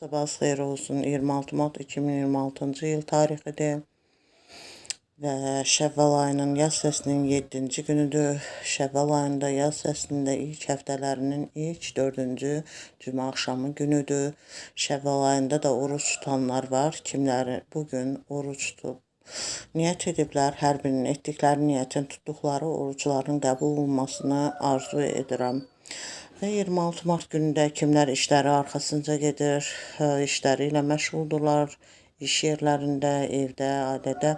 Sabahınız xeyir olsun. 26 mart 2026-cı il tarixidir və Şəvval ayının yaz fəslinin 7-ci günüdür. Şəvval ayında yaz fəslində ilk həftələrinin ilk 4-cü cümə axşamı günüdür. Şəvval ayında da oruc tutanlar var. Kimləri bu gün oruc tutub niyyət ediblər, hər birinin etdikləri niyyətin, tutduqları orucların qəbul olunmasını arzu edirəm. Və 26 mart günündə kimlər işləri arxasınca gedir, işləri ilə məşğuldurlar, iş yerlərində, evdə, ailədə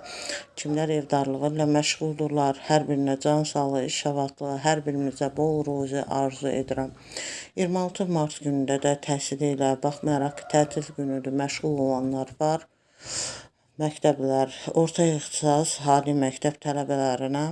kimlər evdarlığı ilə məşğuldurlar, hər birinə can sağlığı, iş şavatlığı, hər birimizə bol ruzi arzu edirəm. 26 mart günündə də təhsili ilə baxmayaraq ki, tətil günüdür, məşğul olanlar var. Məktəblər, orta ixtisas, ali məktəb tələbələrinə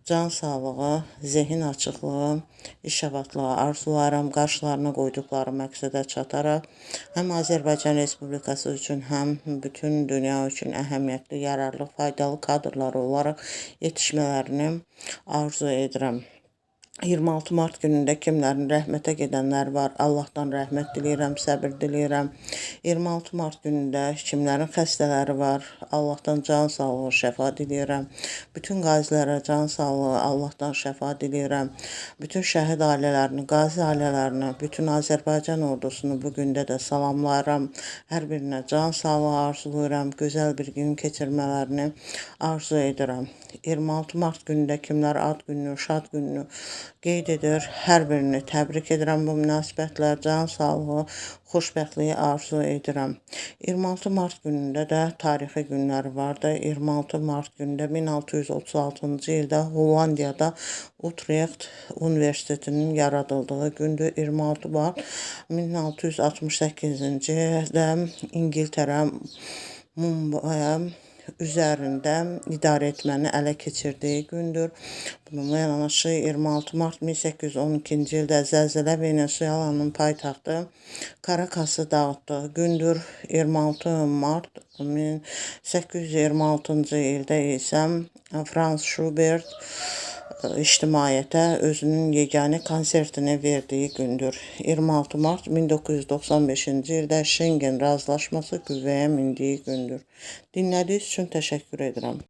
can sağlığı, zehin açıqlığı, iş şavatlığı arzulayıram. Qarşılarına qoyduqları məqsədə çataraq həm Azərbaycan Respublikası üçün, həm bütün dünya üçün əhəmiyyətli, yararlı, faydalı kadrlar olaraq yetişmələrini arzu edirəm. 26 mart günündə kimlərin rəhmətə gedənlər var, Allahdan rəhmət diləyirəm, səbir diləyirəm. 26 mart günündə kimlərin xəstələri var, Allahdan can sağlığı, şəfa diləyirəm. Bütün qazilərə can sağlığı, Allahdan şəfa diləyirəm. Bütün şəhid ailələrini, qazi ailələrini, bütün Azərbaycan ordusunu bu gündə də salamlayıram. Hər birinə can sağlığı arzulayıram, gözəl bir gün keçirmələrini arzu edirəm. 26 mart günündə kimlər ad gününü, şad gününü qeyd edir. Hər birini təbrik edirəm bu münasibətlə. Can sağlığı, xoşbəxtliyi arzu edirəm. 26 mart günündə də tarixi günlər vardı. 26 mart günündə 1636-cı ildə Hollandiyada Utrecht Universitetinin yaradıldığı gündür. 26 mart 1668-ci ildə İngiltərə Mumbai üzərində idarə etməni ələ keçirdiyi gündür. Bununla yanaşı 26 mart 1812-ci ildə zəlzələ Venesuelanın paytaxtı Karakası dağıtdığı gündür. 26 mart 1826-cı ildə isə Frans Schubert ictimaiyyətə özünün yeganə konsertini verdiyi gündür. 26 mart 1995-ci ildə Şengen razılaşması qüvvəyə mindiyi gündür. Dinlədiyiniz üçün təşəkkür edirəm.